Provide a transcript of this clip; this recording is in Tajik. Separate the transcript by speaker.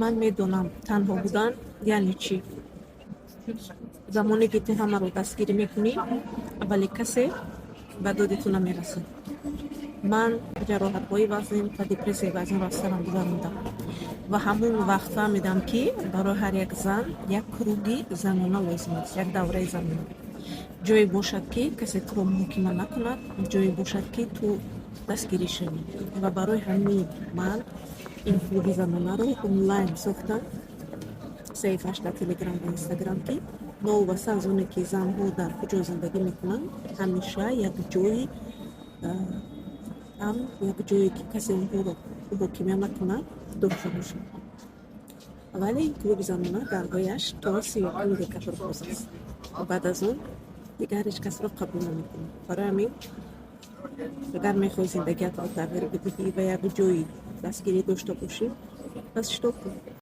Speaker 1: Ман медонам, танҳо будан яъне чӣ. Замоне ки ту ҳамаро дастгирӣ мекунӣ, вале касе ба доди ту намерасад. Ман ҷароҳатҳои вазнин ва депрессияи вазнинро аз сарам гузарондам ва ҳамон вақт фаҳмидам, ки барои ҳар як зан як круги занона лозим аст, як давраи занона, ҷое бошад, ки касе туро муҳокима накунад, ҷое бошад, ки ту дастгирӣ шавӣ. Ва барои ҳамин ман ин клуби занонаро онлайн сохтам, саҳифааш дар Телеграм ва Инстаграм, ки новобаста аз оне ки занҳо дар куҷо зиндагӣ мекунанд, ҳамеша як ҷои амн, як ҷое ки касе онҳоро муҳокима накунад, дошта бошад. Вале ин клуби занона даргоҳаш то 31 декабр боз аст. Баъд аз он дигар ҳеҷ касро қабул намекунад. Барои ҳамин, агар мехоҳӣ зиндагиатро тағйир бидиҳӣ ва як ҷои дастгирӣ дошта бошӣ, пас шитоб кун.